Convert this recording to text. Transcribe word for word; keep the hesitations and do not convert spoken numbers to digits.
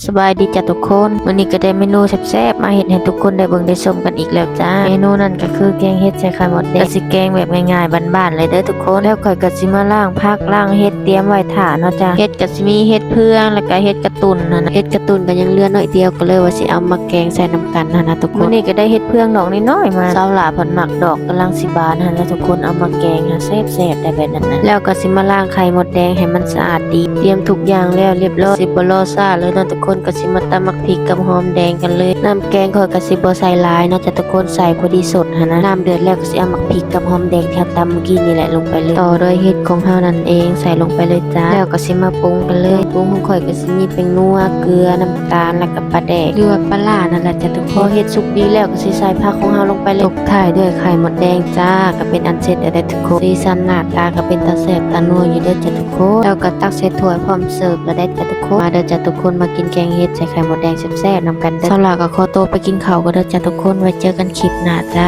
สบายดีจ้ะทุกคน มื้อนี้ก็ได้เมนูแซ่บๆมาเฮ็ดให้ทุกคนได้เบิ่งได้ชมกันอีกแล้วจ้า เมนูนั้นก็คือแกงเห็ดใส่ไข่มดแดง ก็สิแกงแบบง่ายๆบ้านๆเลยเด้อทุกคน แล้วข้อยก็สิมาล้างผักล้างเห็ดเตรียมไว้ถ่าเนาะจ้า เห็ดก็สิมีเห็ดเฟืองแล้วก็เห็ดกะตุ่นหั้นนะ เห็ดกะตุ่นก็ยังเหลือน้อยเดียว ก็เลยว่าสิเอามาแกงใส่นำกันหั้นนะทุกคน มื้อนี้ก็ได้เห็ดเฟืองดอกน้อยๆมา สาวหล่าเพิ่นมักดอกกำลังสิบานหั้นนะทุกคน เอามาแกงหั้นแซ่บๆได้แบบนั้นนะ แล้วก็สิมาล้างไข่มดแดงให้มันสะอาดดี เตรียมทุกอย่างแล้วเรียบร้อย สิบ่รอช้าเลยเนาะทุกคน ก็สิมาตำหมากพริกกับหอมแดงกันเลย น้ำแกงข้อยก็สิบ่ใส่หลายเนาะจ้ะทุกคน ใส่พอดีสดหั้นนะ น้ำเดือดแล้วก็สิเอาหมากพริกกับหอมแดงที่เราตำเมื่อกี้นี่แหละลงไปเลย ต่อด้วยเห็ดของเฮานั่นเอง ใส่ลงไปเลยจ้า แล้วก็สิมาปรุงกันเลย ปรุงของข้อยก็สิมีแป้งนัว เกลือ น้ำตาล แล้วก็ปลาแดก หรือว่าปลาร้านั่นแหละจ้ะทุกคน พอเห็ดสุกดีแล้วก็สิใส่ผักของเฮาลงไปเลย ตบท้ายด้วยไข่มดแดงจ้า ก็เป็นอันเสร็จแล้วเด้อทุกคน สีสันหน้าตาก็เป็นตาแซ่บตานัวอยู่เด้อจ้ะทุกคน แล้วก็ตักใส่ถ้วยพร้อมเสิร์ฟแล้วได้อจ้ะทุกคน มาเด้อจ้ะทุกคน มากินแกงเห็ดใส่ไข่มดแดงแซ่บๆนำกันเด้อ สาวหล่าก็ขอตัวไปกินข้าวก่อนเด้อจ้ะทุกคน ไว้เจอกันคลิปหน้าจ้า